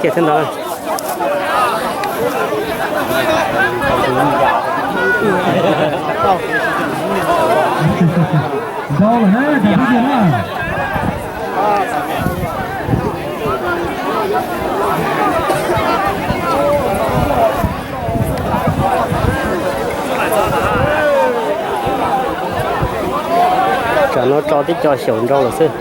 Thiab ntawd. Ntau lawm na, tsam pib tiag na. Tsam no tso tib co xyaum nrau lawm xwb.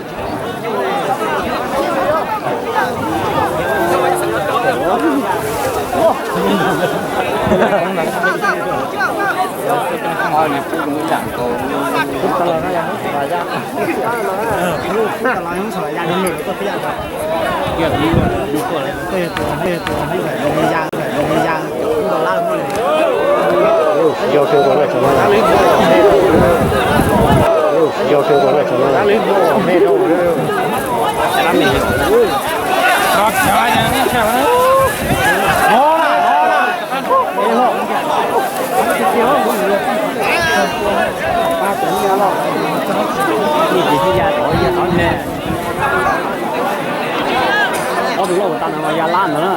Ob tug loj tas no mas ya lab ntawd na.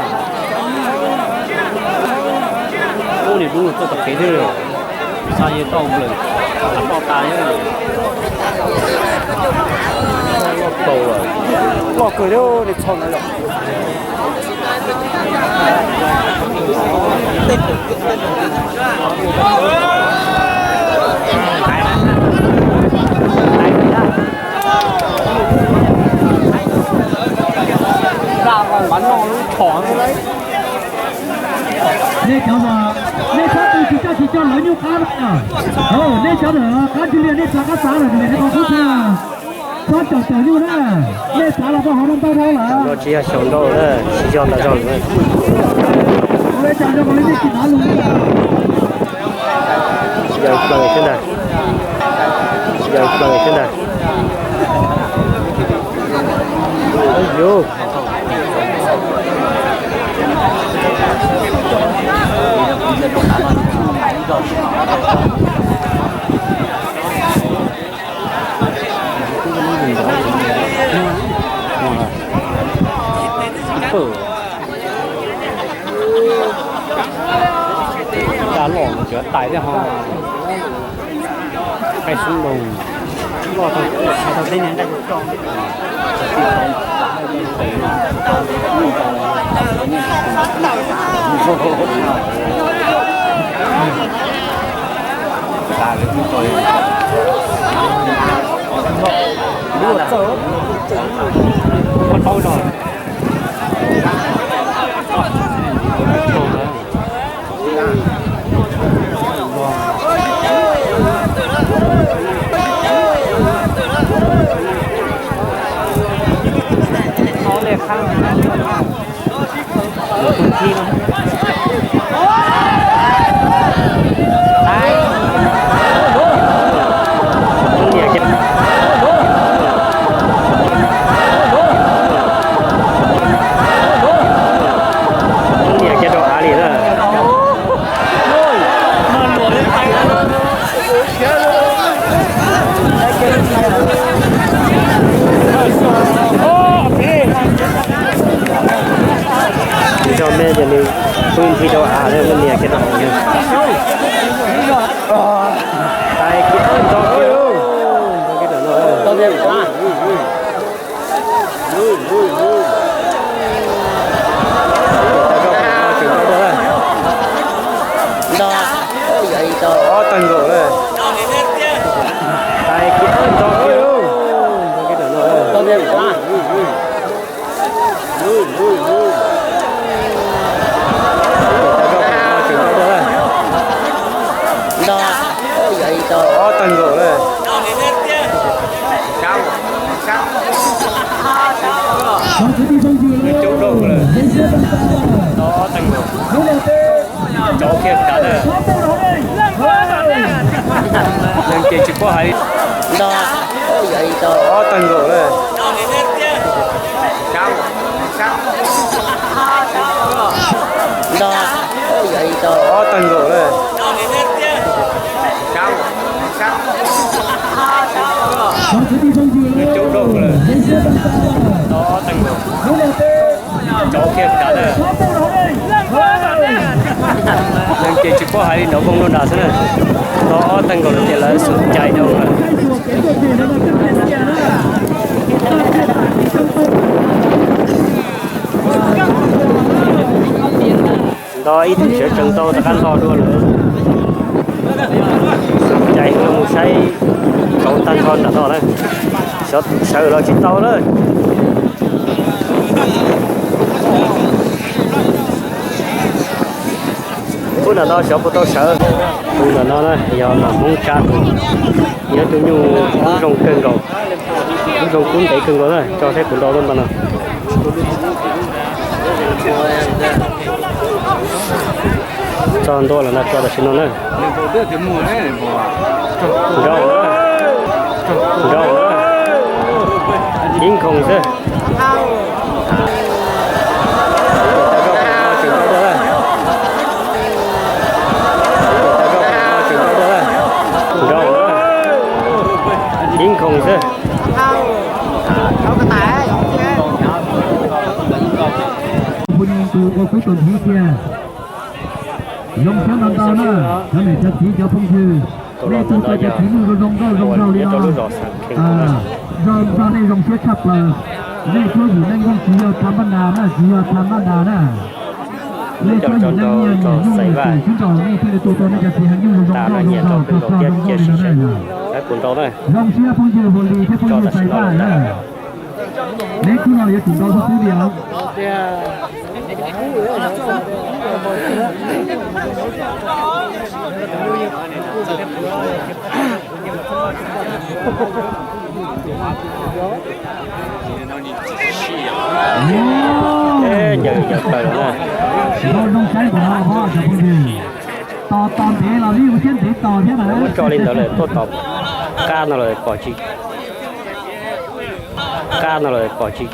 Ub, niam dub tuaj tom kev thiab. Xa yawg tau nplawm, toj tas thiab. Loj kawg li, niag txho ntawd yom. Nej cov, nej txhob tu tsis coj tsis coj lawv nyuj qab na. Nej cov ntawm qab ntsis lias nej txav qab xav lawm, nej txhob caum caum nyuj na. Nej xav los koj ho noj ntau dhau lawm. Tsis yog xyaum nrau na, tsis yog tas zog lawm. Tsis yog plaws xwb ntag. Tsis yog plaws xwb ntag. Yuv. Caj loj cov tais thiab ho. Qaij xub ntoos loj tag, tag tej niag nqaij tso. Niam kiag rau av li na. Tsis yog me ces nws pw nthi rau av, niam kiag rau av. Tais kiag, ntxov kiag. Ob tag nkaus lawm. Tais kiag, ntxov kiag. Ob tag nkaus lawm. Coob dhau lawm. Ob tag nkaus. Coob kiag kav lawm. Leej ces tsis paub hais li. Ob tag nkaus lawm. Ob tag nkaus lawm. Coob dhau lawm. Ob tag nkaus. Coob Leej twg tsis paub hais li nrov voog rau nram xwb na. Tau ob tag nkaus lawm ces lawv xum cai rau lawm. Nto ib tug sawv tsees tau rov qab nto dua lawm. Xum cai no mus saib kauv tag nrho nram no na. Xyov sawv los tsis tau na. Pub nram no xyov puas tau sawv. Pub nram no na yog nom Hmoob Tsab tus, yog tus nyuj kub zoo kawg nkaus, kub zoo kub ntev kawg nkaus na, tso saib puas nto lub npa no. Tso ntua lawm na, tso tam sim no na. Nrau, nrau, ib nkhoos xwb. Nrau, ib nkhoos xwb. Phooj ywg tus ua kwv tus tij tiag, zoo siab ntau ntau na, cov niam cov txiv cov phooj ywg, nej tu tau cov txiv nyuj zoo zoo nkauj zoo nraug li no, zoo nrog nej zoo siab tshaj plaws. Nej cuab yim neej yeej tsis yog tha npaj nas na, tsis yog tha npaj nas na. Nej cuab yim neej nyiaj nyiam nyuj nyiam twm xwb nraug nej thiaj li tu tau nej cov txiv heev nyuj zoo nkauj zoo nraug tag tag zoo nkauj li no na. Zoo siab phooj ywg Hua Lis thiab phooj ywg Xais Vaj na. Neb kub no yuav tsum nto xub xub li os. Ncaws ncaws plaws lawm na. Tos tos ntev los li ua siab ntev tos thiab na. Muab tso li ntawd lawm tuaj tos qab no lawm pom tsis, qab no lawm pom tsis.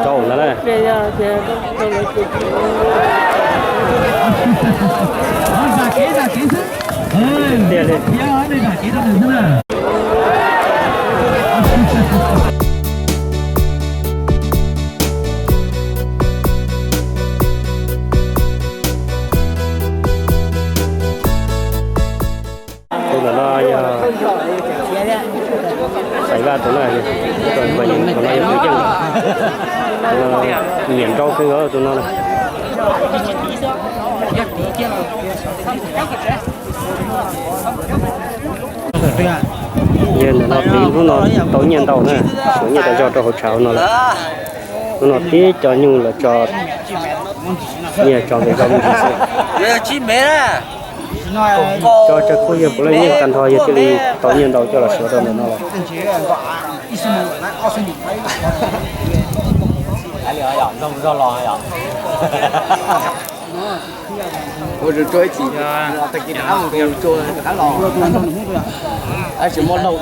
Rau ntawd na. Zam kev, zam kev xwb. Tiag li. Thiab nej zam kev rau nws xwb na. Tus ntawm no yog Xais Vaj tus na, tus no yog tus yeej, nyiam nrau kawg nkaus tus no na. Yog ntawm no tiv hnub no tau nyiaj ntau na, suav nyiaj tas zog rau hauv tshav hauv no lawm. Hnub no tib co nyuj los tso nyiaj tso ntev zog me ntsis xwb. Tso tsawg khub yawg puav leej yeej tag nrho yawg thiaj li tau nyiaj ntau coj los suav rau ntawm no los. Ua rau tsuag ib chim, tag kis rov qab mus rau tsuag rov qab los. Tab sis muaj laug.